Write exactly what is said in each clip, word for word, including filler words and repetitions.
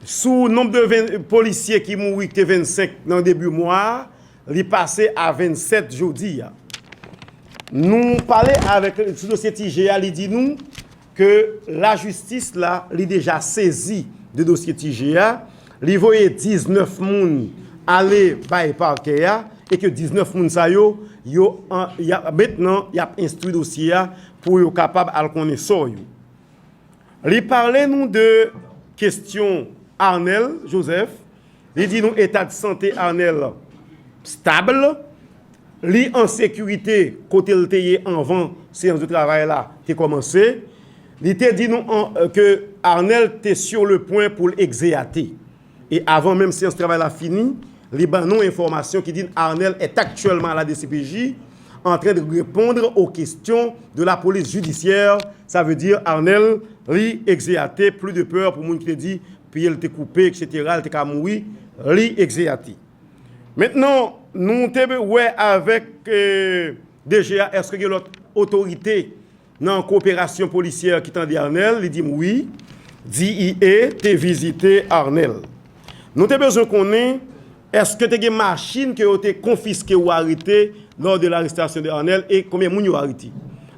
Sou nonb de ven, polisye ki mouri, ki te vennsenk nan debi mwa a, li pase a vennsèt jodi a. Nou pale avèk, sou dosye Ti Je a, li di nou ke lajistis la, li deja sezi de dosye Ti Je a, li voye diznèf moun ale bay pakè a, e ke diznèf moun sa yo, yo an, y ap, mentnan, y ap enstwi dosye a pou yo kapab al konnen sò yo. Li pale nou de kestyon Arnel Joseph. Li di nou eta de sante Arnel stab. Li an sekirite kote l te ye anvan seyans de travay la te kòmanse. Li te di nou an, ke Arnel te sur le pwen pou l egzeyate. E avan menm seyans travay la fini, li ban nou enfòmasyon ki di n Arnel est actuellement à la D C P J en train de répondre aux questions de la police judiciaire. Sa vle di Arnel, li egzeyate, plus de peur pou moun ki te di pye l te koupe, et cetera, l te ka mouri, li egzeyate. Mentnan, nou te wè avèk, eh, D G a, èske gen lòt otorite nan koperasyon polisyè ki tande Arnel? Li di m wi, D E A te vizite Arnel. Nou te bezwen konnen, èske te gen machin ke yo te konfiske ou arete lors de l'arrestation de Arnel e konbyen moun yo arete?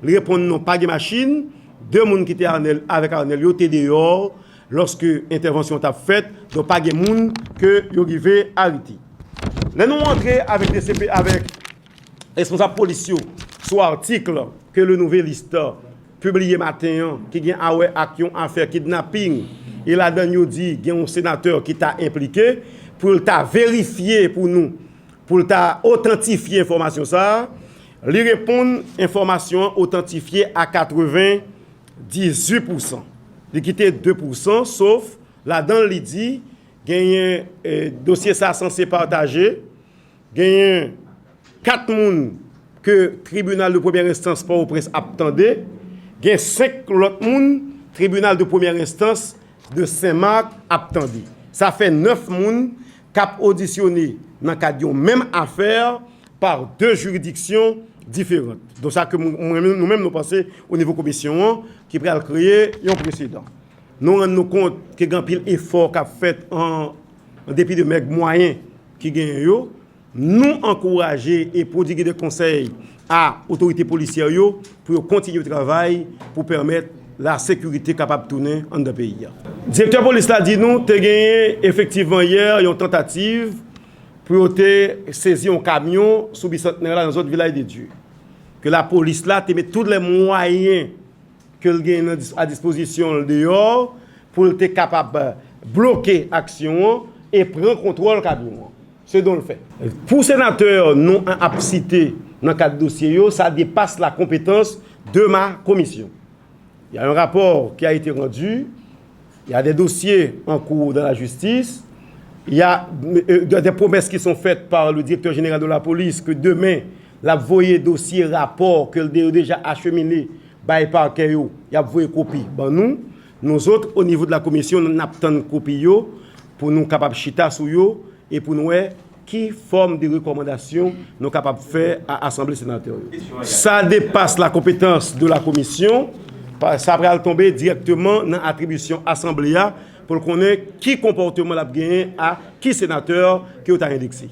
Li reponn non, pa gen machin. De moun ki te Arnel, avèk Arnel yo te deyò lòske entèvansyon t ap fèt, donk pa gen moun ke yo rive arete. Lè nou antre avèk D C P, avèk responsab polis yo sou atik ke Le Nouvelliste pibliye maten an, ki gen a wè ak yon afè kidnaping, e ladan yo di gen yon senatè ki ta enplike, pou l ta verifye pou nou, pou l ta otantifye enfòmasyon sa a, li reponn enfòmasyon an otantifye a katrevendizuit pousan. Li kite de pousan, sof ladan l li di genyen, eh, dosye sa a sanse pataje, genyen kat moun ke tribinal de premyè enstans Pòtoprens ap tande, gen senk lòt moun tribinal de premyè enstans de Senmak ap tande. Sa fè nèf moun k ap odisyone nan kad yon menm afè pa de jiridiksyon diferan. Donk sa ke mwen, mwen, nou menm nou panse o nivo komisyon an ki pral kreye yon presedan. Nou rann nou kont ke gen anpil efò k ap fèt an, an depi de mèg mwayen ki genyen yo. Nou ankouraje e pwodwige de konsèy a otorite polisyè yo pou yo kontinye travay pou pèmèt lasekirite kapab tounen anndan peyi a. Direktè polis la di nou te genyen efektivman yè yon tantativ pou yo te sezi yon kamyon sou Bisantnè la nan zòn Vilaj de Dye. Ke lapolis la te met tout lè mwayen ke l gen nan dis-, a dispozisyon l deyò pou l te kapab bloke aksyon an e pran kontwòl kamyon an. Se don l fè. Pou senatè nou an ap site nan kad dosye yo, sa depas la konpetans de ma commission. Il y a un rapport qui a été rendu, il y a des dossiers en cours dans la justice, il y a, euh, des, des promesses qui sont faites par le directeur général de la police que demain, l ap voye dosye rapò ke l de-, deja achemine bay pakè yo, y ap voye kopi ban nou. Nou zòt, o nivo de la komisyon, n ap tann kopi yo pou nou kapab chita sou yo e pou nou wè ki fòm de rekòmandasyon nou kapab fè a Asanble senatè yo. Sa depas la konpetans de la komisyon, pa-, sa pral tonbe dirèkteman nan atribisyon Asanble a pou l konnen ki konpòteman l ap genyen a ki senatè ke yo ta endekse.